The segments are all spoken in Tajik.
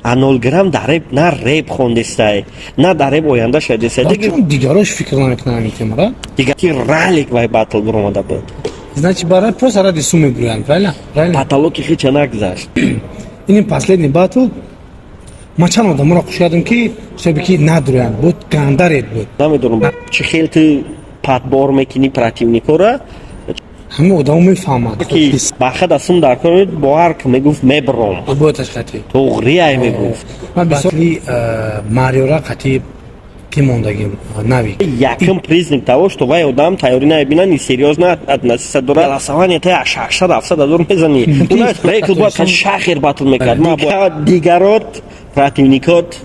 А 0 грамм дар реп на реп хондестай, на дар реп оянда шадестай. Чун дигарош фикр намекунанд ҳамин темара. Дигар ки ралик вай батл буромада буд. Значит, барои просто ради сум мегӯянд, правильно? Правильно. Потолоки хича нагзашт. Ин последний батл ман чанд одаморо хуш кардам, ки ҳисоби ки надурянд буд, гандаред буд. Намедонам, чӣ хел ту подбор мекунӣ противникора. Ҳамин одамо мефаҳмад. Ки бахада сум дар кор бо ҳар ки мегуфт, мебром. Бояташ қатӣ. Туғрияй мегуфт. Ман бисёр Мариора қатӣ ки мондагим нави. Якум признак того, что вай одам тайёрӣ намебинад, несерьёзно относиться дорад. Голосование та 600, 700 ҳазор мезанӣ. Рекл бояд шахер батл мекард, дигарот противникот.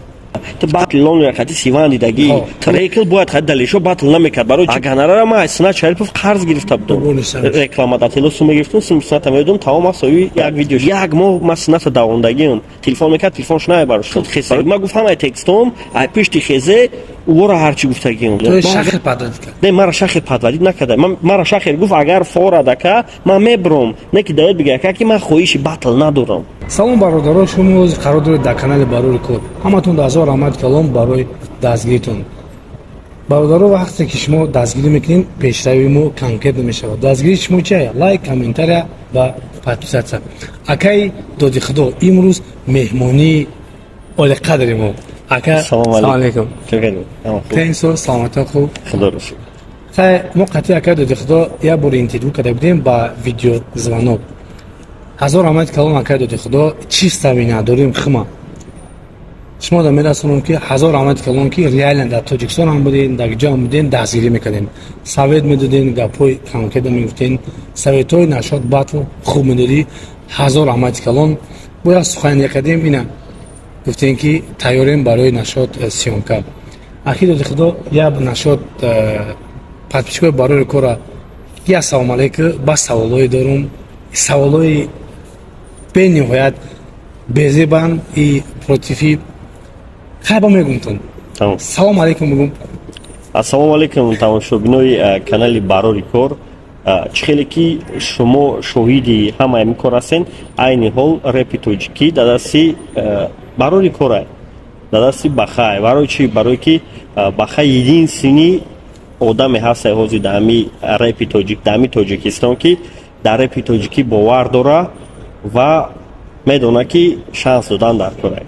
Ту батл лонера хати сиван дидагӣ, рекл бояд хати далешо батл намекард. Барои чи гонорара ман аз Сунат Шарипов қарз гирифта будам. Реклама датело сум мегирифтум, сум Суната медодум, тамом асои як видео. Як моҳ ман Суната давондагиам. Телефон мекард, телефонш намебарошт. Ман гуфт, ҳамаи текстом ай пишти хезе уора ҳарчи гуфтагиам. Шахер подводить кард? Не, мара шахер подводить накарда. Мара шахер гуфт, агар фора дака, ман мебром. Не ки даёд бига, ки ман хоҳиши батл надорам. Салом, бародаро, шумо қарор доред дар канали Барори Кор. Ҳаматон ҳазор раҳмат калом барои дастгиритон. Бародаро, вақте ки шумо дастгирӣ мекунед, пешравии мо конкретно мешавад. Дастгирии шумо чия? Лайк, комментария ва подписаться. Акаи Доди Худо имрӯз меҳмонии олиқадри мо. Ака, салом алейкум. Тенсо, саломатон хуб? Худоро шукр. Хай, мо қатъи акаи Доди Худо як бор интервю карда будем ба видеозвонок. Ҳазор раҳмати калом, акаи Доди Худо. Чиста надорим хима шумо да мерасонам, ки ҳазор раҳмати калом, ки реально дар Тоҷикистон ҳам будем, дар ҷо ҳам будем, дастгирӣ мекардем, совет медодем, гапҳои конкретно мегуфтем, советҳои нашод батл хуб медодӣ. Ҳазор раҳмати калом. Бояд сухан якардем, ина гуфтем, ки тайёрем барои нашод съёмка. Аки Доди Худо, як нашод подписчикои Барори Кора як салом алейку. Бас саволҳое дорум, саволҳои бениҳоят безебанд и против. Хай, ба мегумтон салом алейкум бигум. Ассалому алейкум, тамошобинои канали Барори Кор. Чӣ хеле ки шумо шоҳиди ҳамаи ин кор ҳастен, айни ҳол репи тоҷикӣ дар дасти Барори Кора, дар дасти Бахай. Барои чӣ? Барое ки Бахай единственный одаме ҳастай ҳозир дар ҳами репи тоҷик, дар ҳами Тоҷикистон, ки дар репи тоҷикӣ бовар дора ва медонад, ки шанс додан дар кора.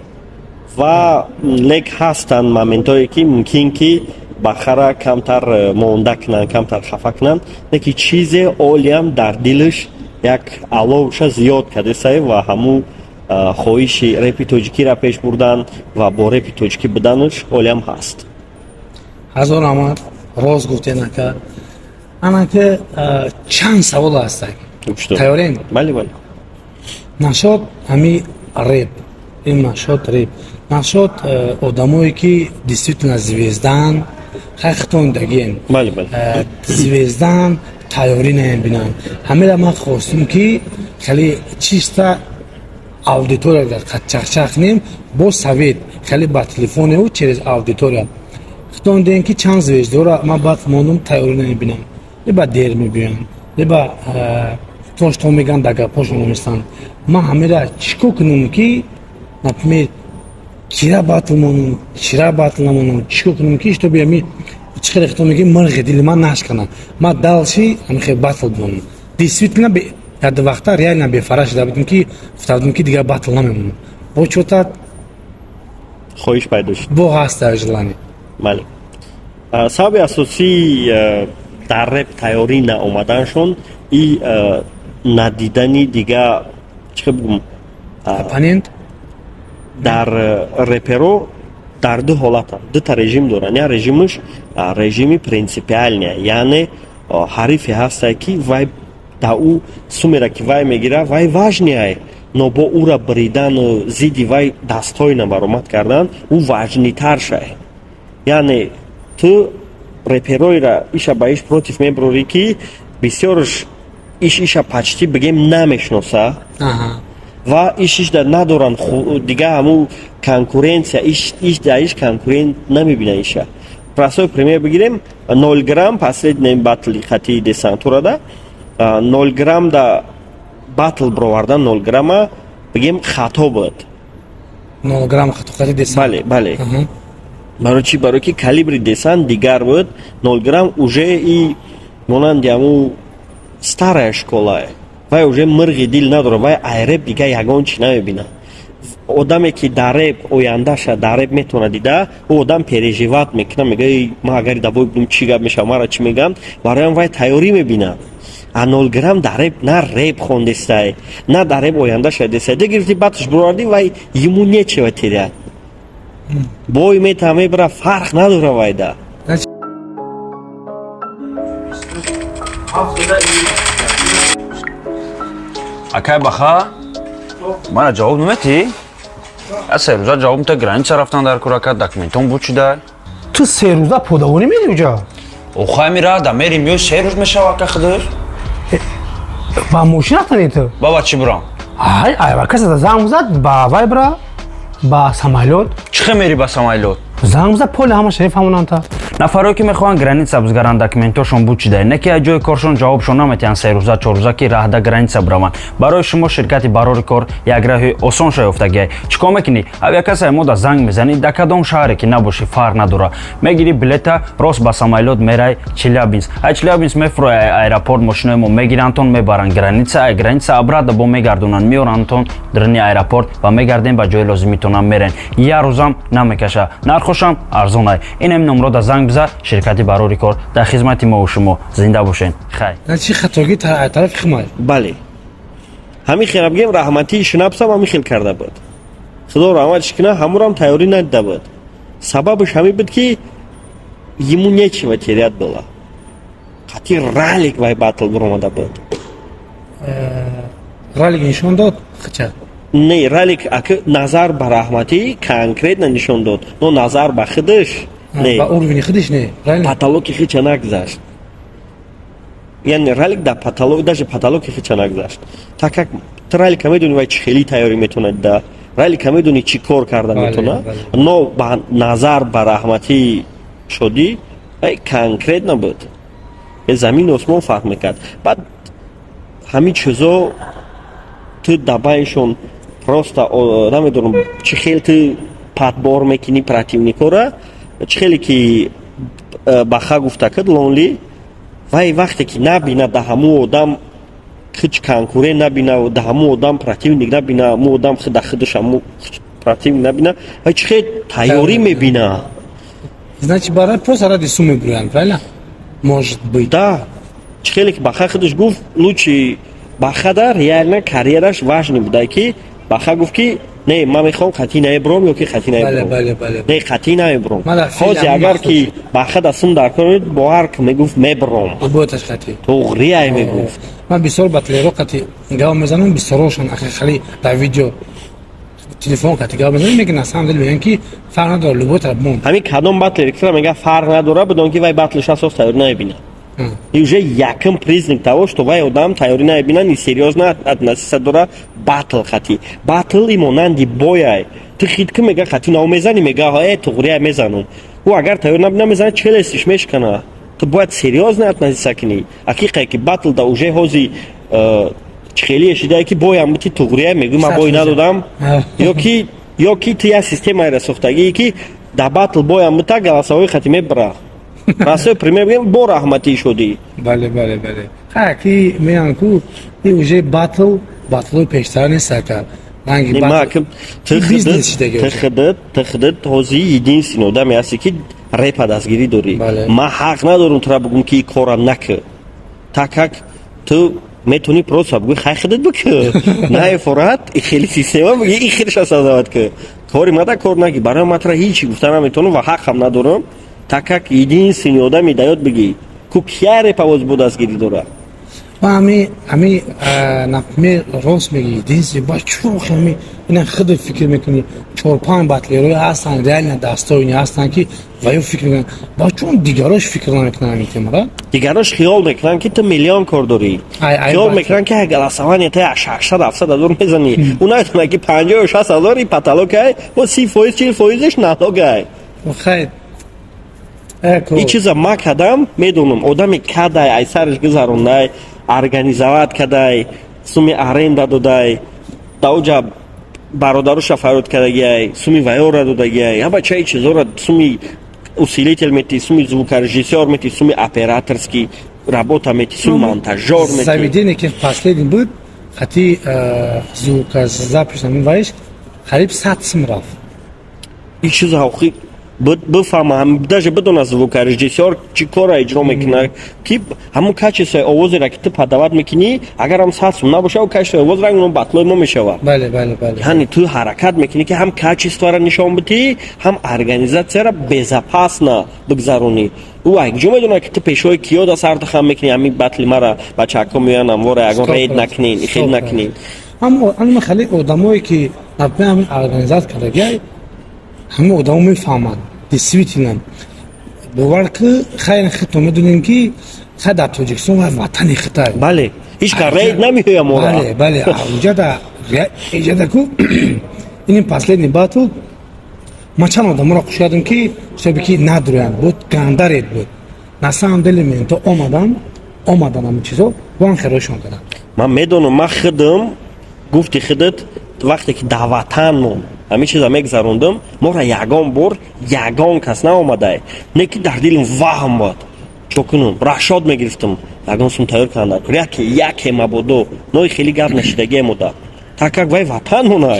Ва лек ҳастанд моментҳое, ки мумкин ки Бахара камтар монда кунанд, камтар хафа кунанд, леки чизе олиам дар дилаш як аловша зиёд кардесай ва ҳамун хоҳиши репи тоҷикиро пеш бурдан ва бо репи тоҷикӣ буданаш олиам ҳаст. Ҳазор раҳмат, рост гуфтен, ака. Анака, чанд савол ҳастак, тайёрем? Бале. Нашод ҳами реп, ин нашод реп, нашод одамое ки действительно звездаанд, хай хитон дагиен. Бале. Звездаанд, тайёрӣ намебинанд. Ҳамира ман хостум, ки хеле чиста аудитория чахчах кунем бо совет, хеле ба телефонеу через аудитория. Хитон дем, ки чанд звездора ман баъд мондум, тайёрӣ намебинам, либо дер мебиёнд, либо то меган, дар гапҳошон наместанд. Ман ҳамира чӣ кор кунам, ки, например, кира батл монам, чира батл намонам, чӣ кор кунам, ки чтобы ами чӣ хеле хито мегӯем, мирғи дили ман нашканам, ман дальше ҳамихе батл бимонам. Действительно, дар вақта реально бефара шуда будем, ки гуфта будем, ки дигар батл намемонам, бо чота. Хоҳиш пайдо шуд. Бо ҳаста желание. Бале, сабаби асосии дар реп тайёрӣ наомаданшон и надидани дига, чӣ бигум, оппонент. Дар реперо дар ду ҳолатанд, дута режим доранд. Як режимаш режими принципиальный, яъне ҳарифе ҳастае, ки вай да ӯ сумера, ки вай мегирад, вай важный, но бо ӯра бридану зидди вай дастҳои баромад кардан ӯ важныйтар шай. Яъне ту репероира иша ба иш против мебурӣ, ки бисёрш иш иша почти бигем намешноса ва иш иш да надоранд. Дига ҳамун конкуренция, иш да иш конкурент намебина иша. Простой пример бигирем: 0 грамм последний батли хати десантурада 0 грамм да батл бировардан 0 грамма бигем хато буд. Нол грамм хатоқати Десант. Бале, бале. Барои чӣ? Барои ки калибри Десант дигар буд. Нол грамм уже и монанди ҳаму старая школа, вай уже мирғи дил надорад, вай ай реп дига ягон чӣ намебинад. Одаме ки дар реп ояндаша дар реп метавонад дида, ӯ одам переживать мекунад, мега: «Ман агар давой будум, чӣ гап мешавад, мара чӣ мегӯям?» Бароям вай тайёрӣ мебинад. А нол грамм дар реп на реп хондестай, на дар реп ояндаша дестай. Ди гирифти, батш бировардӣ, вай ему нечего терять, бой мета, мебара, фарқ надора вайда. Акай Баха, мана ҷавоб наметӣ? Я 3 рӯза ҷавоб мета. Граница рафтан дар курака, документон буд шуда. Ту 3 рӯза подавонӣ мери уҷа? Охай, мира да мерим, ё 3 рӯз мешава, ака худош. Ба мошин рафтани ту? Баба, чӣ бурам? Ай, ай, каса занг зад, ба вай бира, ба самолёт. Чӣ хел мери ба самолёт? Занг зад, поли ҳама шариф ҳамонанта. Нафаро ки мехоҳанд граница бизгаранд, документошон буд шуда, не ки аз ҷои коршон ҷавобшон наметиҳанд, 3 рӯза, 4 рӯза ки раҳда граница бираванд, барои шумо ширкати Барори кор як раҳи осон шаёфтагиай. Чӣ кор мекунӣ? Авиакассаи мо да занг мезанӣ, да кадом шаҳре ки набошӣ, фарқ надора, мегирӣ билета, рост ба самолёт мерай Челябинск. Ай Челябинск мефурои аэропорт, мошинои мо мегирандтон, мебаранд граница, ай граница обратно бо мегардонанд, меорандтон даруни аэропорт ва мегардем, ба ҷои лозимитонам мерен. Як рӯзам намекаша, нархошам арзонай. Инам номро да занг биза. Ширкати Барори кор дар хизмати мову шумо. Зинда бошен, хайр. Чи хатогӣ тарафи химай? Бале, ҳамин хел бигем, раҳматии Шинапсам ҳамин хел карда буд, худо раҳматиш кунад, ҳамурам тайёрӣ надида буд. Сабабаш ҳамин буд, ки ему нечего терять было. Қати Ралик вай батл биромада буд. Ралик нишон дод хича? Не, Ралик ака назар ба Раҳматӣ конкретно нишон дод, но назар ба худаш не. Ба уровени худиш не, правильно? Потолоки хича нагузашт. Яъне Ралик да потолок, даже потолоки хича нагузашт, так как ту Ралика медони, вай чӣ хеле тайёрӣ метавонад да Ралика, медони, чӣ кор карда метавона, но ба назар ба Раҳматӣ Шодӣ вай конкретно буд, замину осмон фарқ мекард. Баъд ҳамин чизо ту да байншон просто намедонам, чӣ хел ту подбор мекунӣ противникора. Чӣ хеле ки Баха гуфта кад, Лонли вай вақте ки набина да ҳамун одам хич конкурент набина, да ҳамун одам противник набина, ҳамун одам да худаш ҳамун противник набина, вай чӣ хел тайёрӣ мебина? Значит, барои просто ради суммы бруянд, правильно? Может быть. Да, чӣ хеле ки Баха худаш гуфт, лучше Бахада реально карьераш важный буда, ки Баха гуфт, ки не, ман мехоҳам хати наебром ё ки хати наебром. Не, хати наебром. Ҳози агар ки Баха сум дар кор бо ҳар ки мегуфт, мебром. Бояташ хати. Туғрияй мегуфт. Ман бисёр батлеро қати гап мезанам, бисёрошон хали дар видео телефон қати гап мезанам, мегӯян, на самом деле мегӯян, ки фарқ надорад, любой тараф мон. Ҳамин кадом батлер кира мега, фарқ надорад, бидон ки вай батлеш асос тайёр намебинад. И уже якм признак того, что вай одам тайёрӣ намебинад, несерьёзно относиться дора батл хати. Батл и монанди бояй. Ту хит ки мега, хати нав мезанӣ, мега, э, туғрия мезанам. Ӯ агар тайёр набина, мезана, челюстиш мешкана. Ту бояд серьёзно относиться кунӣ. Ҳақиқае ки батл да уже ҳози чихелие шидае, ки боям бити, туғрия мегӯй, ман бой надодам, ё ки ту як системаеро сохтагие, ки да батл боям бита, голосовой хати мебара. Расои пример бигем, бо Раҳматӣ Шодӣ. Бале, ха, ки меян ку и уже батл батлои пештара нест, ака. Ту худат ҳози единственный одаме ҳасти, ки репа дастгирӣ дорӣ. Ман ҳақ надорам тура бигӯм, ки ин кора накӣ, так как ту метавонӣ просто бигӯи, хай, худат бикӣ, наефорат и хеле система бигӣ, и хелеша создавать ки кори мада кор наги. Барои ман тура ҳичи гуфта наметавонам ва ҳақам надорам, так как единственный одами даёд бигӣ ку кия репа боз бо дастгирӣ дорад. Ами, например, рост мегӣ, единственный ба чӯх ами ина худ фикр мекунӣ, чор панҷ батлерои ҳастанд, реально достойный ҳастанд, ки ва ё фикр мекунанд, ба чун дигарош фикр намекунанд ами темара. Дигарош хиёл мекунанд, ки ту миллион кор дорӣ, хиёл мекунанд, ки голосование та 600-700 ҳазор мезанӣ. Ӯ наметавонад, ки 50-60 ҳазор и потолокай, бо 30%, 40 фоизаш налогай. Хайр. Ин чиза ма кадам медонам, одаме кадай, ай сараш гузарондай, организовать кадай, суми аренда додай, даоҷа. Бародаруша фарёд кардагиай, суми вайора додагиай, ҳама чаи чизора, суми усилитель мети, суми звукорежиссёр мети, суми операторский работа мети, суми монтажёр мети. Заведение ки последний буд, хати звукозапись ҳамин вайш қариб 100 сум рафт. Ин чиза охи бифаҳма, даже бидона звукорежиссёр чӣ кора иҷро мекунад, ки ҳамун качествои овозеро, ки ту подавать мекунӣ, агар ҳам 100 сум набошад, качествои овоз ранг батлои мо мешавад. бале бале бале Яъне ту ҳаракат мекунӣ, ки ҳам качестворо нишон бидиҳӣ, ҳам организатсияро безопасно бигзаронӣ. Ӯ ҷо медонад, ки ту пешвои киёда сарта хам мекунӣ. Ҳамин батли мара бачаҳако меоянд, амвора ягон рейд накунин, ихел накунин. Аммо хеле одамое ки, например, ҳамин организат кардагиай, ҳамин одамо мефаҳманд. Действительно, бовар ки, хайр, худто медонем, ки хай дар Тоҷикистон вай ватани хитай. Бале, ҳеҷ кас рейд намеоя мора. Бале, иҷада иҷада ку ин последний батл ман чанд одаморо хуш кардам, ки ҳисоби ки надурянд буд, ганда рейд буд. На самом деле менто омадан, ҳамин чизо вон хероишон карданд. Ман медонам, ман худам гуфти худат, вақте ки даъватанмон ҳамин чиза мегзарондам, моро ягон бор ягон кас наомадай, не ки дар дилам ваҳм буд, чо кунам, рашод мегирифтам, ягон сум тайёр кардам, яке яке мабодо ной хеле гап нашидагие мода, так как вай ватанмона.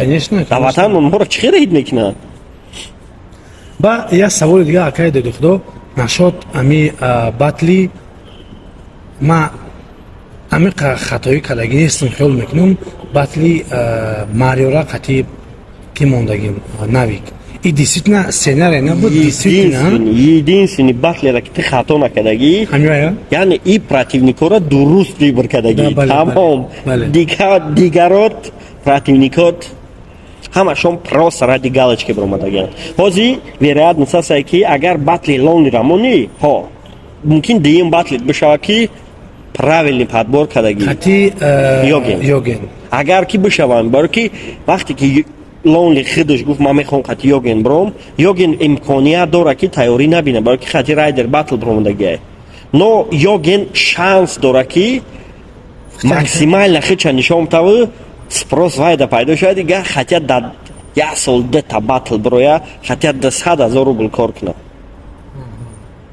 Дар ватанмон моро чӣ хел рейд мекунад? Ба як саволи дига, акаи доди худо, нашод ами батли ма амиқа хатоӣ кардагӣ нестам, хиёл мекунам, батли Мариора қати ки мондагим навик, и действительно сценарий набуд, действительно. Единственный батлера, ки ту хато накардагӣ. Ҳамиая. Яъне и противникора дуруст выбор кардагӣ, тамом. Дигарот противникот ҳамашон просто ради галочки биромадагианд. Ҳозир вероятность ҳастае, ки агар батли Лонлира монӣ, ҳо, мумкин дуюм батлит бишавад, ки правильный подбор кардагӣ. Қати Йоген. Йоген. Агар ки бишаванд, баро ки вақте ки Лонли худаш гуфт: «Ман мехоҳам қати Йоген биром», Йоген имконият дорад, ки тайёрӣ набинад, баро ки хати Райдер батл биромадагиай, но Йоген шанс дорад, ки максимально худша нишон таву спрос вайда пайдо шавад. Дига хотя дар як сол дета батл бироя, хотя да 100 000 рубл кор кунад.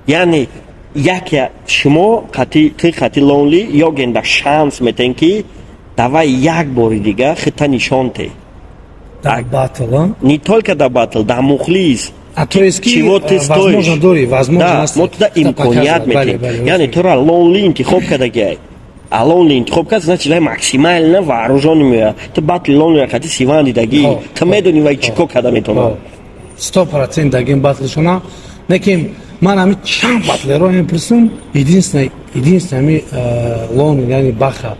Яъне яке шумо қати ты, қати Лонли, Йоген да шанс метен, ки давай як бори дига хита нишон те. Дар батл. Не только да батл, да мухлис. А то есть ки чего ты стоишь. Возможно дори, возможно. Да, мо туда имконият метем. Яъне тура Лонли интихоб кардагиай, а Лонли интихоб кард, значит, вай максимально вооружённый меояд. Ту батли Лонли қати Сиван дидагӣ, ту медонӣ, вай чӣ кор карда метавонад. 100% дагим батлшона, лекин ман ҳами чанд батлеро мепурсам, единственный ҳами Лон, яъне баха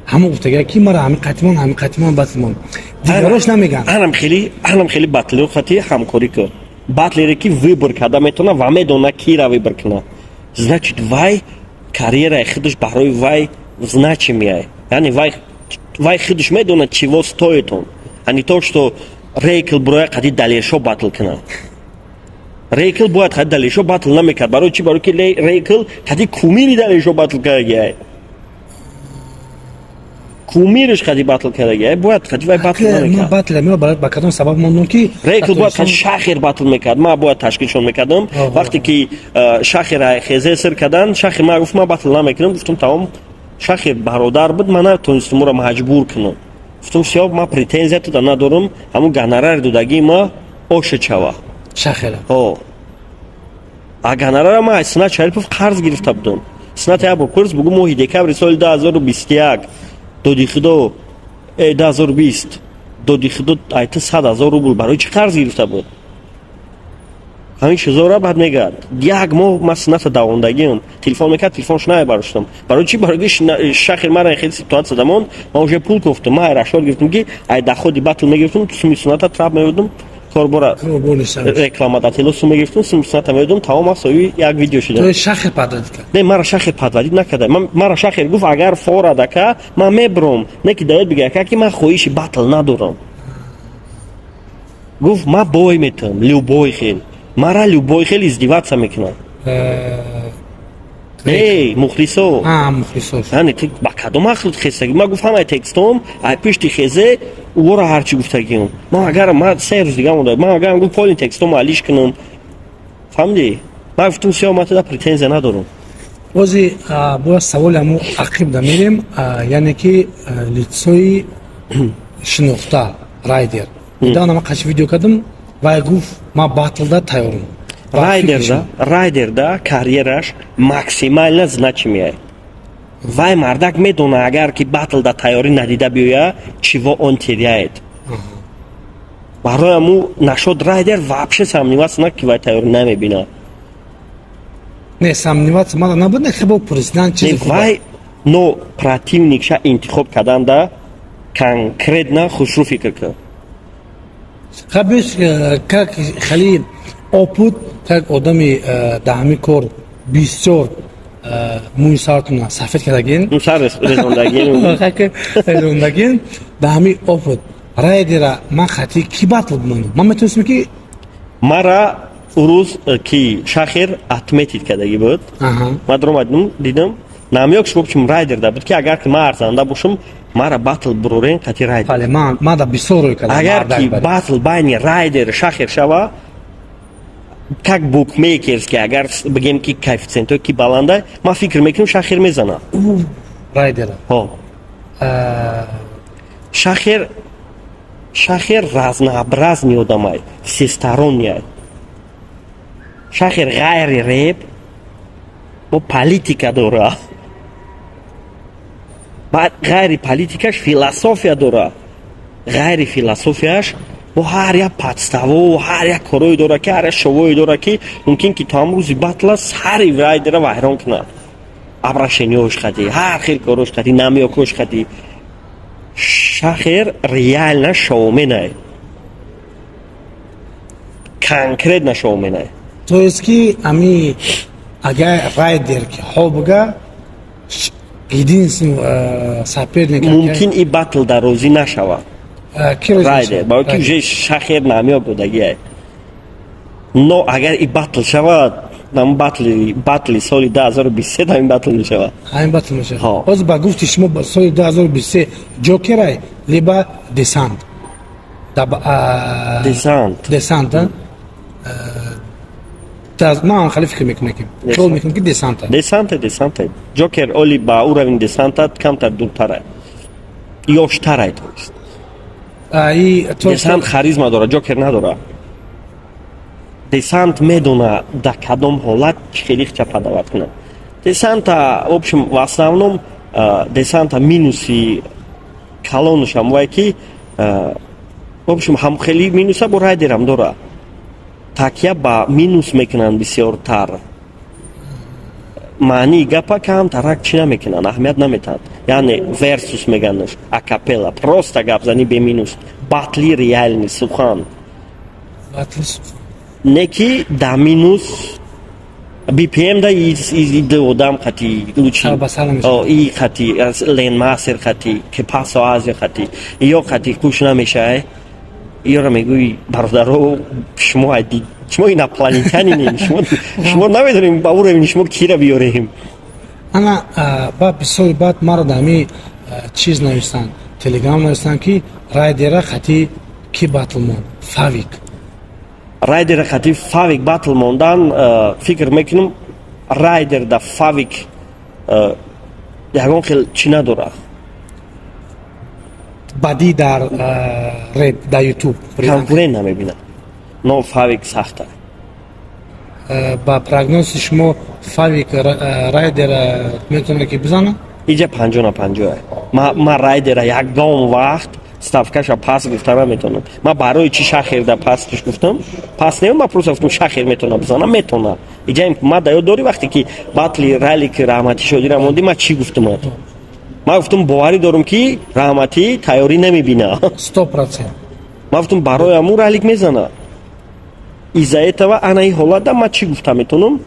ҳама гуфтага, ки мара ҳами қатимон, ҳами қатимон батлмон, дигарош намеган. Анам хеле батлеро қати ҳамкорӣ кун. Батлере ки выбор карда метавонад ва медонад, кира выбор кунад, значит, вай карьераи худаш барои вай значимый, яъне вай худаш медонад, чего стоит он, а не то что Рейкл броя қади Далершо батл кунад. Рейкл бояд қади Далершо батл намекард. Барои чӣ? Барои ки Рейкл қади кумири Далершо батл кардагиай, кумириш қади батл кардагиай, бояд қади вай батл намекард. Батл мео ба кадом сабаб мондум, ки Рейкл бояд қади Шахер батл мекард, ман бояд ташкилшон мекардам. Вақте ки Шахера хезе сир кардан, Шахер ман гуфт: «Ман батл намекунам». Гуфтам: «Тамом». Шахер бародар буд, ман натонистам ӯро маҷбур кунам. Гуфтам: «Всё, ман претензия туда надорам, ҳамун гонорари додагии ма оша чава». Шахера. Ҳо, а гонорара ман аз Синат Шарипов қарз гирифта будам. Синат як бор пурс, бугу: моҳи декабри соли 2021 доди худо, 2020 доди худо айта 100 000 рубл барои чӣ қарз гирифта буд? Ҳамин чизора баъд мегӯяд. Як моҳ ман Сината давондагиам, телефон мекард, телефонш намебароштам. Барои чӣ? Барои ки Шахир мара хеле ситуация дамон, ман уже пул кофтам, ман рашод гирифтам, ки ай доходи батл мегирифтам, суми Суната трап меводам, корбора рекламодатело сум мегирифтам, суми Суната меводам, тамом, асои як видео шуда. Шахир подводить кард? Не, мара Шахир подводить накарда. Мара Шахир гуфт: «Агар фора дака, ман мебурам, не ки даёд бига, ки ман хоҳиши батл надорам». Гуфт: «Ман бой метавам, любой хел, мара любой хел издеваться мекунад». Не, мухлисо. А, мухлисош. Яъне ту ба кадом ақл хестагӣ? Ман гуфт, ҳамаи текстом ай пишти хезе ӯро ҳарчи гуфтагиам. Ман агар ман 3 рӯз дига монда, ман агар гуфт, полный текстом алиш кунам, фаҳмидӣ? Ман гуфтам, всё, ман туда претензия надорам. Бози бояд саволи ҳамо ақиб да мерем, яъне ки лицои шинохта Райдер. Недавно ман қачи видео кардам, вай гуфт, ман батлда тайёрам. Райдерда, Райдерда карьераш максимально значимый. Вай мардак медона, агар ки батлда тайёрӣ надида биёя, чего он теряет. Барои ҳаму нашод Райдер вообще сомневаться на ки вай тайёрӣ намебинад. Не, сомневаться мана набуд, не, хебо президент чизи. Вай, но противникша интихоб карданда конкретно хушрӯ фикр кар. Хабиш как хали опыт, как одами даҳами кор бисёр мӯи саратона сафед кардагин. Сар резондагин. Резондагин, даҳами опыт Райдера ман хати ки батл бимонам, ман метавонистам ки Мара урӯз ки Шахер отметить кардагӣ буд, ман даромадам, дидам, намёк шуд чим Райдер да буд, ки агар ки ман арзанда бошам, мара батл бурорен қати Райдер. Бале, ман да бисёр рӯй кардам. Агар ки батл байни Райдер Шахер шава, как букмекерский, агар бигем, ки коэффициентҳое ки баланда, ман фикр мекунам, Шахер мезана. Райдера? Ҳо, Шахер, Шахер разнообразный одамай, всесторонний. Шахер ғайри реп бо политика дора, баъд ғайри политикаш философия дора, ғайри философияш бо ҳар як подставу, ҳар як корое дора, ки ҳар як шовое дора, ки мумкин ки то ҳам рӯзи батла сари Райдера вайрон кунад. Обращениёш қади, ҳар хел корош қади, намёкош қади. Шахер реально шоуменай, конкретно шоуменай. То есть ки ами агар Райдер ки ҳо буга, единственный соперник. Мумкин и батл дар розӣ нашавад Райдер, барои ки уже Шахер намёк додагиай. Но агар и батл шавад, ҳамн батли соли 2023 ҳамин батл мешавад. Ҳамин батл мешавад. Ҳозир ба гуфти шумо, соли 2023 Ҷокерай либо Десант? Десант. Десант. Ман хеле фикр мекунам, ки хиёл мекунам, ки Десанта. Десанте, Десанте. Ҷокер оли ба уровень Десанта камтар дуртарай, ёштарай, то есть Десант харизма дора, Ҷокер надора. Десант медона, дар кадом ҳолат чӣ хеле хча подавать кунад. Десанта, в общем, в основном Десанта минуси калонушам вай ки, в общем, ҳам хеле минуса бо Райдерам дора, такя ба минус мекунанд бисёртар. Маънии гапа камтарак чӣ намекунанд, аҳамият наметаҳанд. Яъне версус меганаш, акапелла, просто гапзанӣ бе минус, батли реальный сухан, не ки да минус BPM да иди одам қати лучи и қати ленмасер, қати кепасо азия, қати ё қати куш намешай. Ёра мегӯи, бародаро, шумо шумо инопланетянинем, шумо намедонем, ба уровени шумо кира биёрем. Ана ба бисёри баъд маро дар ҳами чиз нависанд, Телеграм нависанд, ки Райдера хати ки батл монд, Фавик. Райдера хати Фавик батл мондан, фикр мекунам, Райдер да Фавик ягон хел чӣ надора. Бадӣ дар реп дар Ютуб. Конкурент намебинам, но Фавик сахта. Ба прогнози шумо, Фавик Райдера метавонад ки бизанад? Иҷа 50 на 50. Ма Райдера ягон вақт ставкаша пас гуфта наметавонам. Ма барои чӣ Шахерда пастш гуфтам? Пас не, ма просто гуфтам, Шахер метавона бизана, метавона. Иҷа ма да ёд дорӣ, вақте ки батли Ралик Раҳматӣ Шодира мондӣ, ма чӣ гуфтам? Ма гуфтам, боварӣ дорам, ки Раҳматӣ тайёрӣ намебина. 100%. Ма гуфтам, барои ҳамун Ралик мезана. Из-за этого ана и ҳолатда ма чӣ гуфта метавонам?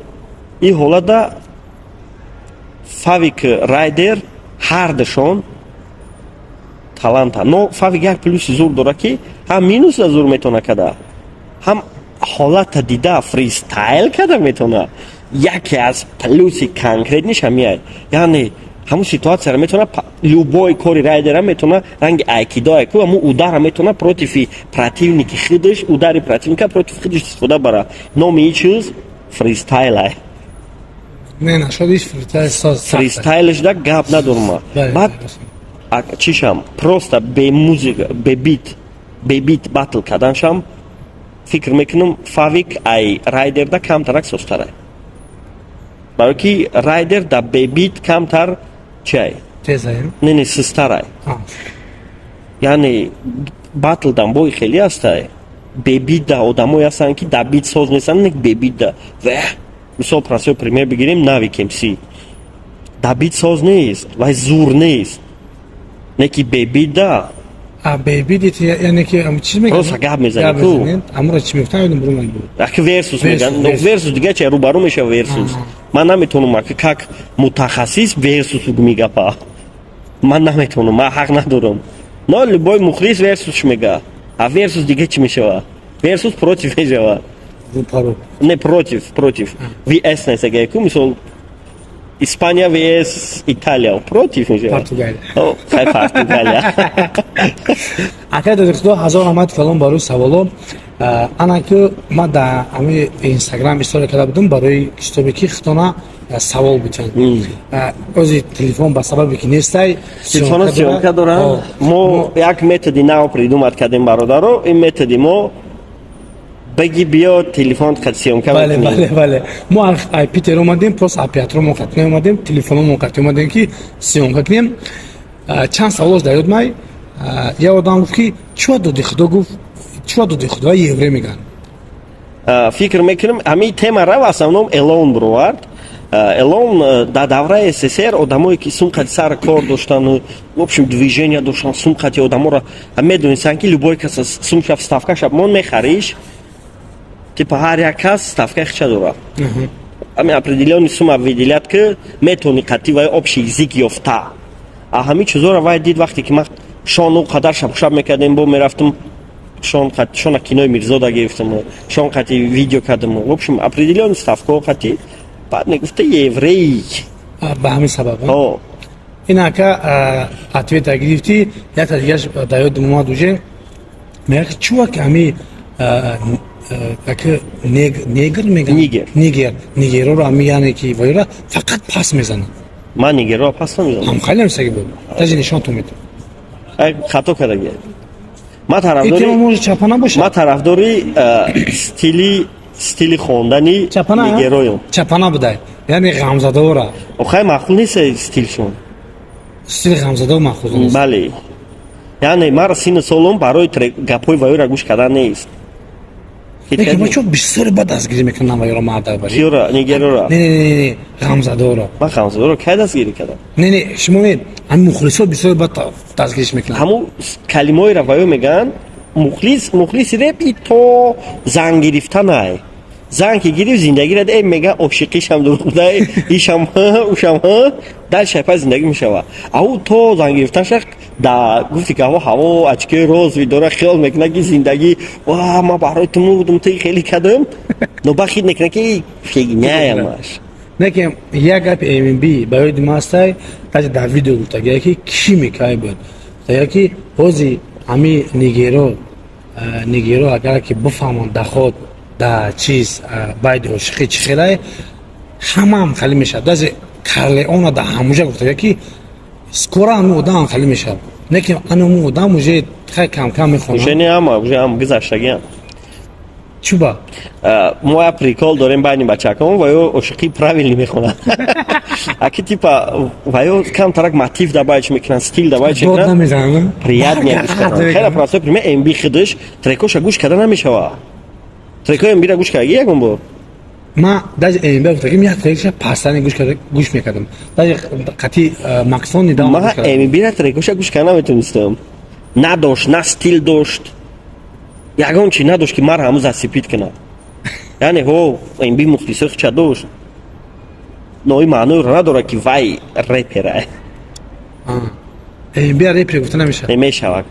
И ҳолатда Фавик, Райдер ҳардашон таланта, но Фавик як плюси зур дора, ки ҳам минуса зур метавона када, ҳам ҳолата дида фристайл када метавона. Яке аз плюси конкретный ш ҳамияй, яъне ҳамун ситуатсияро метавона, любой кори Райдера метавона, ранги айкидо айку, ҳамун удара метавона против и противники худаш, удари противника против худаш истифода бара. Номи ин чиз фристайлай. Не, нашод иш фристайл соз. Фристайлш да гап надорма. Баъд чишам, просто бе музыка, бе бит, бе бит батл карданшам, фикр мекунам, Фавик ай Райдерда камтарак созтарай, барое ки Райдер да бе бит камтар чиай. Тезай. Не, систарай. Яъне батл дан бои хеле ҳастай. Бе бит да одамое ҳастанд, ки да бит соз нестанд, не бе бит да веҳ. Мисол, простой пример бигирем: Навик МС да бит соз нест, вай зур нест, не ки бе бит да. А бе бит, яъне ки чиз мегӯянд? Просто гап мезанӣ ку. Амро чӣ мегуфтан, ёдам бурумад буд. Аки версус меган, версус дига чи, рӯбарӯ мешава версус. Ман наметавонам аки как мутахассис версус мегапа, ман наметавонам, ман ҳақ надорам, но любой мухлис версус мега. А версус дига чӣ мешава? Версус против мешава. Рӯпарӯ. Не, против, против vs нестага ку. Мисол, Испания vs Италия, против мешава. Португалия. Хай, Португалия. Акай Доди Худо, ҳазор раҳмат калом барои саволо. Ана ки ман дар ҳамин Инстаграм история карда будам барои китобе, ки худона савол бутан. Ози телефон ба сабабе ки нестай. Телефоно съёмка дорам. Мо як методи нав придумать кардем, бародаро. Ин методи мо: беги, биё, телефон қад съёмка. Бале, мо ай Питер омадем, просто оператормо қат неомадем, телефономо қат омадем, ки съёмка кунем. Чанд саволош дар ёд май. Як одам гуфт, ки чива Доди Худо, гуфт, чива Доди Худо евре меган? Фикр мекунам, ҳамин темара в основном Элон бировард. Элон дар давраи СССР одамое ки сумқати сар кор доштан, в общем, движения доштан, сумқати одаморо медонистанд, ки любой кас сумша вставкаша мон мехариш, типа ҳар як кас ставкаи хича дорад, ҳамин определённый сумма выделят, ки метавони қатъи вай общий язык ёфта. А ҳамин чизоро вай дид, вақте ки ман шону қадар шабшаб мекардем, бо мерафтам, шон шона кинои Мирзода гирифтам, шон қати видео кардам, в общем, определённый ставкаҳо қати. Баъд мегуфта: «Еврей». Ба ҳамин сабаб ин ака ответа гирифтӣ. Якта дигаш дар ёдам омад уже, мега, ки чува ки ҳами ака негр меган. Нигер. Нигер, нигерро ҳами, яъне ки вайра фақат пас мезанад. Ман нигерро пас намезанам. Ҳам хеле ҳамсаги буд, даже нишонтон медам. Хато кардаги. Ман тарафдори може чапа набошад. Ман тарафдори стили хондани нигероем. Чапана будай, яъне ғамзадора. Охай, маъқул нест стилшон. Стили ғамзадор маъқул нест? Бале, яъне мара синну солум барои гапҳои ваёра гӯш кардан нест. Лекин бачо бисёре бад дастгирӣ мекунанд ваёро, марда бари. Киёра, нигерора? Не, не, не, ғамзадора. Ман ғамзадоро кай дастгирӣ кардам? Не, не, шумо не, ҳамин мухлисо бисёре бад дастгириш мекунанд. Ҳамун калимаҳоеро ваё мегӯянд. Мухлис, мухлиси реп и то зан гирифтанай. Зан ки гирифт, зиндагиро э мега, ошиқишам дурӯғ будай, ишам, ушам, дальше пай зиндагӣ мешава. Ау то зан гирифтанша да гуфти ки ҳаво, ҳаво очки розовый дора, хиёл мекунад, ки зиндагӣ ва ма барои ту мурдум, ту хеле кардам, но ба хид мекунад, ки фигняямаш. Не, ки як гапи МБ ба ёди ма ҳастай, даже дар видео гуфтагия, ки кӣ мекай буд, ки ҳози ҳами нигеро, нигеро агар ки бифаҳманд даход да чиз байди ошиқӣ чӣ хелай, ҳамаам хали мешавад. Даже Карлеона да ҳамуҷа гуфтага, ки скоро ҳами одамам хали мешавад. Не ки аному одам уже хай кам-кам мехонад. Уже не, ама уже ам гузаштагиам. Чуба? Мо як прикол дорем байни бачакон: ваё ошиқӣ правильный мехонад, аки типа ваё камтарак мотив добавить мекунанд, стиль добавить мекунанд, приятнее гӯш кардан. Хеле простой пример: МБ худаш трекоша гӯш карда намешава. Трекои МБра гӯш кардаги ягон бор? Ма даже МБ гуфтагим, як трекша пастани гӯш мекардам, даже қати Максон нидам. Ма МБра трекоша гӯш карда наметонистам. Надошт, на стил дошт, ягон чи надошт, ки мара ҳамун зацепить кунад. Яъне ҳо, МБ мухлисои хича дошт, но ин маъноеро надорад, ки вай репера. МБ репер гуфта намешавад. Мешавад.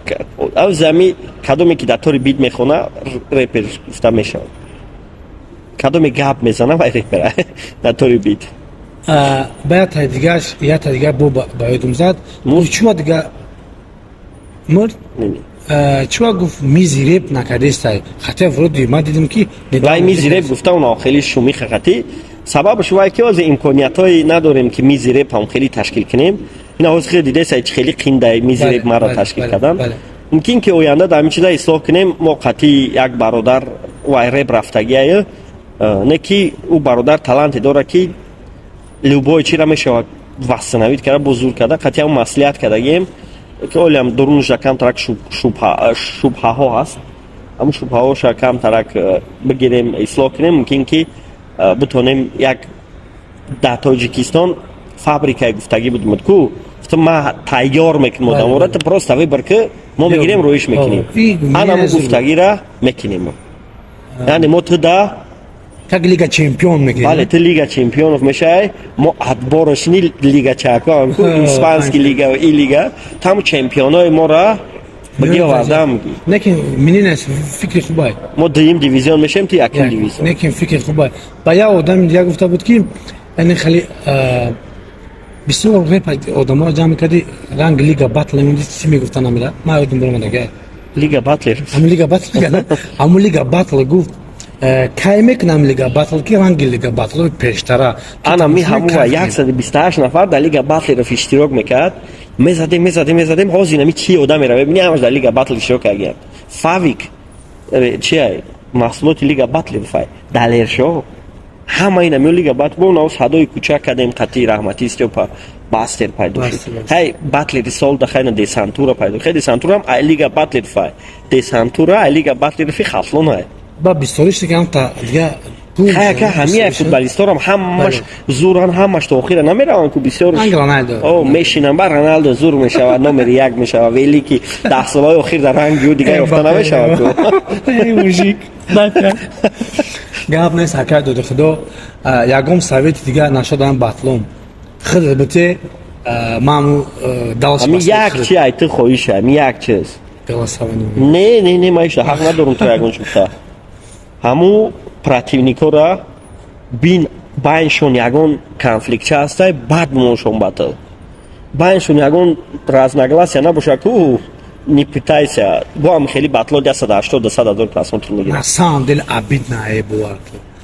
Зами кадоме ки дар тори бит мехона, репер гуфта мешавад. Кадоме гап мезана, вай репера натори бит. Ба яктай дигаш, яктай дигар бо ба ёдум зад. Чуа дига мурд? Чуа гуфт, мизи реп накардестай, хотя вроде ман дидим, ки вай мизи реп гуфта, уна хеле шумиха хати. Сабабш вай ки ҳозир имкониятҳое надорем, ки мизи реп ҳам хеле ташкил кунем. Ина ҳозир хеле дидесай, чи хеле қиндай мизи реп маро ташкил кардан. Мумкин ки оянда дар ҳамин чиза ислоҳ кунем. Мо қатъи як бародар, вай реп рафтагиае, не ки ӯ бародар таланте дорад, ки любой чиро мешавад восстановить карда, бузург карда. Қатъи ҳам маслиҳат кардагием, ки олиам дурунашда камтарак шубҳаҳо ҳаст. Ҳамун шубҳаҳоша камтарак бигирем, ислоҳ кунем. Мумкин ки битонем як дар Тоҷикистон фабрикаи гуфтагӣ будмуд ку, ма тайёр мекунем одамора, ту просто выбор ки, мо мегирем, рӯиш мекунем. Ана мо гуфтагира мекунем, яъне мо ту да Как Лига чемпион мекунем. Бале, ту Лига чемпионов мешавай, мо отборочный лига чако, испанский лига и лига там чемпионои мора баги овардам. Лекин мининес фикри хубай. Мо дуюм дивизион мешавем, ту якум дивизион. Лекин фикри хубай. Ба як одами дигар гуфта буд, ки яъне хеле бисёр реп одаморо ҷамъ мекарди, ранг Лига батл чӣ мегуфта, намира, ман ёдум баромадага. Лига батлер. Ҳамун Лига батл, ҳамун Лига батл гуфт, кай мекунам Лига батл, ки ранги Лига батл пештара. Ана ми ҳамуа 128 нафар дар Лига батлеров иштирок мекард. Мезадем, мезадем, мезадем. Ҳозир нами чи одамера мебини, ҳамаш дар Лига батл иштирок кардагианд. Фавик чи маҳсулоти Лига батлеров ай, Далершо, ҳама ина миё Лига батл. Бо нав садои кӯчак кардем, қатъи раҳмати Стёпа Бастер пайдо шуд. Ҳай батлери сол да хайна десантура пайдо, хай десантурам ай Лига батлеров ай, десантура ай Лига батлерофи Хатлон ай. Ба бисёриш дигам та дига. Хаяка ҳамия футболисторам ҳамаш зуран, ҳамаш то охира намераванд ку, бисёр мешинанд. Ба Роналдо зур мешавад, номери як мешавад, велики 10 солаҳои охир дар ранги ӯ дигар ёфта намешавад ку. Мужик, гап нест, ҳакай доди худо. Ягон совети дигар нашодам батлом хид бите маму. Ами як чи ай ту хоҳиша, ами як чиз. Не, не, не, ма ишта ҳақ надорум ту ягон чи гуфта. Ҳаму противникора бин, байншон ягон конфликтча ҳастай, баъд бимоншон батл. Байншон ягон разногласия набошад ку, не пытайся. Бо ҳам хеле батло 180 200 ҳазор просмотр мегирад. На самом деле обидно е бувар.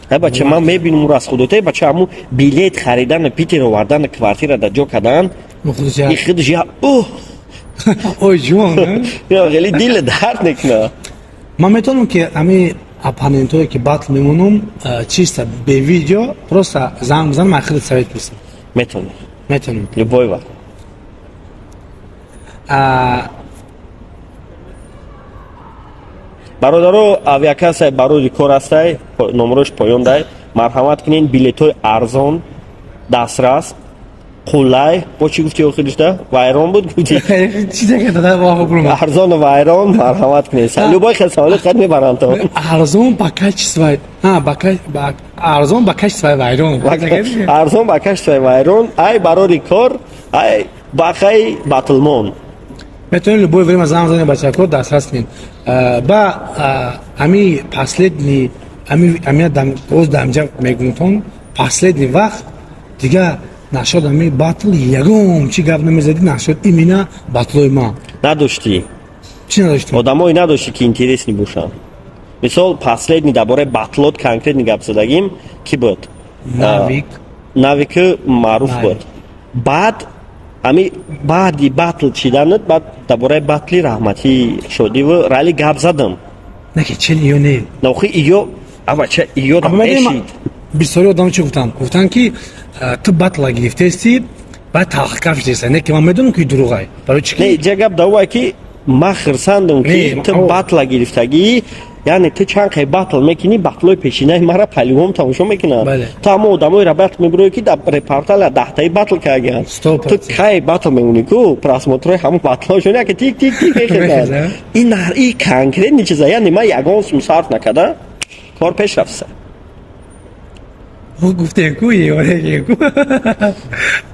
Э, бача, ман мебинам раз худоте, бача, ҳаму билет харидан, Питер овардан, квартира да ҷо кардан, и худш я оҳ. Ой ҷон. Хеле дил дард мекунад. Ман метавонам, ки ами оппонентое, ки батл мемонам, чисто бе видео просто занг бизанам, ай худат совет пурсам? Метавонӣ. Метавонам. Любой вақт. Бародаро, авиакассаи барои кор ҳастай, номерош поён дай, марҳамат кунед. Билетҳои арзон, дастрас, қулай. Бо чӣ гуфти охиришда? Вайрон буд гуфти. Арзону вайрон, марҳамат кунед. Любой хел самолёт қад мебаранд то. Арзон ба качествои, арзон ба качествои вайрон. Арзон ба качествои вайрон. Ай барори кор, ай бақай батлмон. Метавонед любое время занг занед, бачако, дастрас кунед. Ба ами последний ами оз дамҷа мегумтон, последний вақт дига нашод ами батл ягон чи гап намезадӣ, нашод именно батлои ман. Надоштӣ. Чӣ надоштем? Одамое надоштӣ, ки интересный бошанд. Мисол, последний дар бораи батлот конкретный гап задагим ки буд? Навик. Навики маъруф буд. Баъд ами баъди батл чиданат, баъд дар бораи батли раҳматӣ Шодиву Рали гап задам. Наки чел иё не. Нохи иё авача иё мешид. Бисёри одам чӣ гуфтанд? Гуфтанд, ки ту батла гирифтаисти, баъд талхкаф шудеста. Не ки ман медонам, ки дурӯғай. Барои чӣ? Не, ҷа гап давай, ки ман хирсандам, ки ту батла гирифтагӣ. Яъне ту чанд қай батл мекунӣ, батлои пешинаи мара палюбом тамошо мекунанд. Ту ҳамо одамоеро батл мебурӣ, ки дар репортала даҳтаи батл кардагианд. Ту кай батл мемонӣ ку, просмотрои ҳамо батлошон яке тик тик тик мехезад. Ин и конкретный чиза, яъне ман ягон сум сарф накарда, кор пеш рафта. Гуфтем ку, ку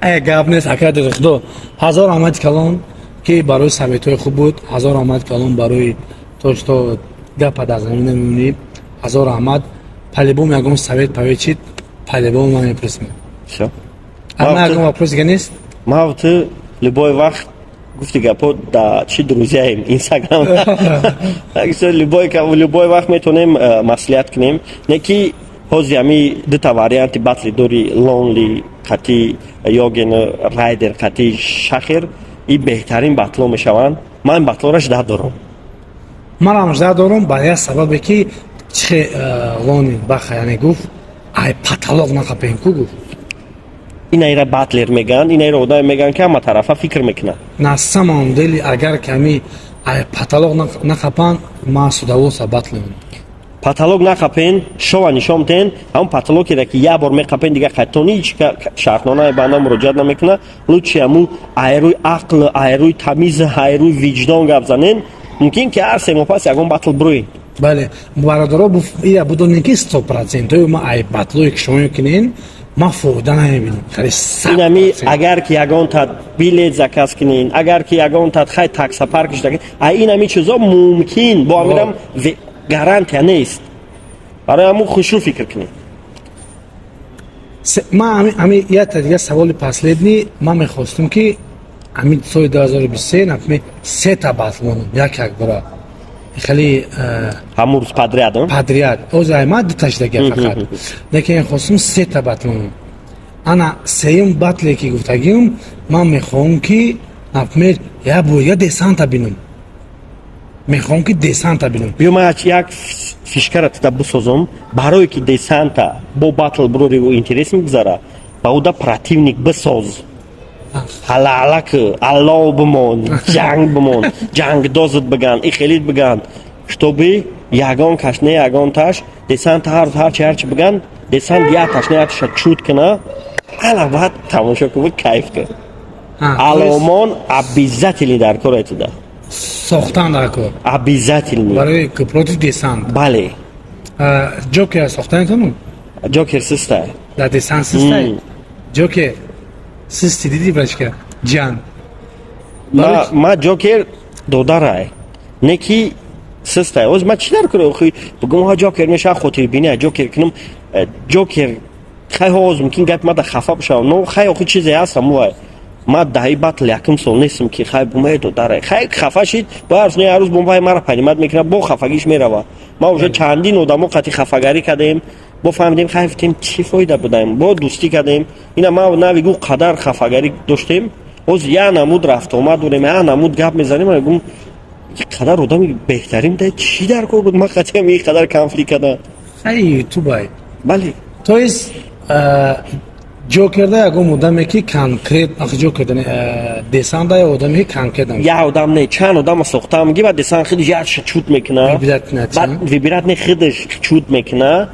э гап нест, ака худо. Ҳазор раҳмати калон, ки барои советҳои хуб буд. Ҳазор раҳмати калон барои то что гапа дар замин намемонӣ. Ҳазор раҳмат. По-любому ягон совет павечид, по-любому ман мепурсем. Всё. Ама ягон вопрос дига нест? Ма ту любой вақт гуфти гапо да чи друзьяем Инстаграм. Так что любой вақт метавонем маслиҳат кунем. Не ки ҳози ҳами дута варианти батли дори, Лонли қати Йоген, Райдер қати Шахер, и беҳтарин батло мешаванд. Ман батлора ждать дорам. Манам ждать дорам ба як сабабе, ки чихе Лони баха, яъне гуфт, ай потолок нақапем ку, гуфт. Инаира батлер мегӯянд, инаира одаме мегӯянд, ки ҳама тарафа фикр мекунад. На самом деле, агар ками ай потолок нақапанд, ман с удовольствием батл мекунам. Потолок нақапен, шова нишон тен. Ҳамон потолокеро, ки як бор меқапен, дига қайтони ҳеч шартномаи банда муроҷиат намекунад. Лучше ҳамун айрӯи ақл, айрӯи тамиз, айрӯи виҷдон гап занен. Мумкин ки ҳар 3 моҳ пас ягон батл бирӯем. Бале, бародаро, ира будонем, ки 100%-ои ма ай батлое, ки шумо мекунен, ман фоида намебинам. Хеле Инами агар ки ягон билет заказ кунен, агар ки ягон хай таксопаркш, ай инами чизо мумкин бо амирам гарантия нест. Барои ҳамун хушрӯ фикр кунед. Ман ами якта дига саволи последний. Ман мехостум, ки ҳамин соли 2023, например, сета батл монам як як бора, хеле. Ҳамун рӯз подряд? Подряд. Озай ман дуташдага фақат, лекин хостум сета батл монам. Ана сеюм батле, ки гуфтагим, ман мехоҳам, ки, например, як бор я Десанта бинам. Мехоҳам, ки Десанта бинам. Биё, ман як фишкара тида бисозам. Барое ки Десанта бо батл бирори, интерес мегузара, ба уда противник бисоз, ҳалаҳала ки алло бимон, ҷанг бимон, ҷангдозат биган, и хелит биган, чтобы ягон каш не ягонташ Десанта ҳар ҳарчи ҳарчи биган, Десант якташ не якташа чуд кина, ана баъд тамошо кун, кайф кун. Аломон обязательно дар кор этида. Сохтан дар кор. Обязательно. Барои против Десант. Бале. Ҷокер сохтанетону? Ҷокер систай. Дар Десант систай. Ҷокер систи, диди, бачка ҷан. Ма Ҷокер додарай, не ки систай. Оз ма чӣ дар кор охи бугум, ҳа, Ҷокер меша, хотирбини Ҷокер кунам. Ҷокер хай ҳоз мумкин гапи мада хафа бишавам, но хай охи чизе ҳаст ҳамувай. Ма даҳи батл якум сол нестам, ки хай бумае додарай, хай хафа шид, бо ҳар не ҳар рӯз бомбаи мара понимать мекунад, бо хафагиш мерава. Ма уже чандин одамо қати хафагарӣ кардем, бо фаҳмидем, хай гуфтем, чӣ фоида будаем, бо дӯстӣ кардем. Ина ма навигу қадар хафагарӣ доштем, ҳоз як намуд рафтуомад дорем, як намуд гап мезанем. Мегум, қадар одами беҳтарин да чӣ дар кор буд, ма қатиам ин қадар конфликт кардам? Хай, ютубай. Бале. То есть Ҷокерда ягон одаме, ки конкрет Ҷокерда, Десанда я одаме, ки конкрет. Як одам не, чанд одама сохтам ги, баъд Десан худиш якша чуд мекуна, баъд выбирать не, худаш чуд мекуна,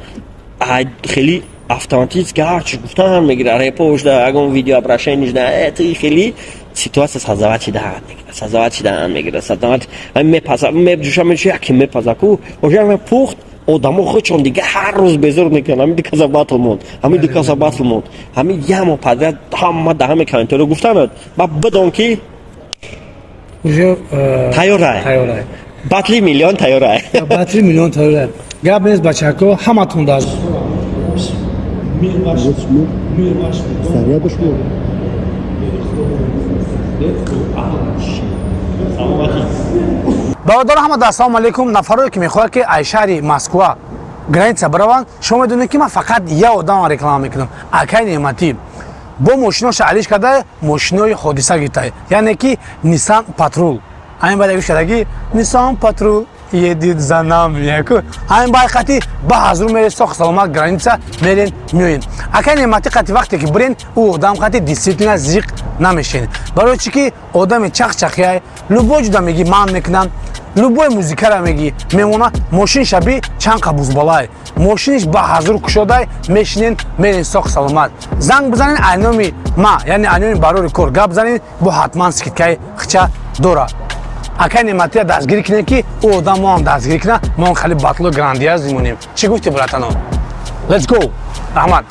хеле автоматически ҳарчи гуфтан мегира, репош да, ягон видео обращениш да, ты хеле ситуация создавать шидаан мегира, создавать шидаан мегира, создавать мепаза, меҷӯша, меҷӯша, яке мепаза ку ожа пухт. Одамо худшон дига ҳар рӯз безор мекунанд: ҳамин ду каса батл монд, ҳамин ду каса батл монд. Ҳамин як моҳ подряд ҳама да ҳаме комментарио гуфтанад, ба бидон, ки тайёрай, батли миллион тайёрай. Батли миллион тайёрай, гап нест. Бачако, ҳаматон дар Зарядаш. Бародаро, ҳама да ассалому алайкум. Нафарое, ки мехоҳад, ки ай шаҳри Москва граница бираванд, шумо медонед, ки ман фақат як одамро реклама мекунам, акай Неъматӣ. Бо мошиноша алиш карда, мошинои ҳодиса гирифта, яъне ки Ниссан Патрул. Ҳамин баъд гӯш кардаги, Ниссан Патрул едет за нами яку. Ҳамин баъд қати ба ҳазур меред, сох саломат граница мерен, меоен. Акай Неъматӣ қати вақте ки бирен, ӯ одам қати действительно зиқ намешен. Барои чӣ ки одами чахчахияй, любой ҷуда меги, ман мекунам, любой музикара меги, мемона. Мошин шаби чанд қабузбалай, мошиниш ба ҳазур кушодай, мешинен, мерен сох саломат. Занг бизанен, айноми ма, яъне айноми Барори кор гап занен, бо ҳатман скидкаи хича дора. Акай Неъматия дастгирӣ кунем, ки ӯ одам моам дастгирӣ куна, мо хеле батло грандиоз мемонем. Чӣ гуфти, братано? Let's go, раҳмат.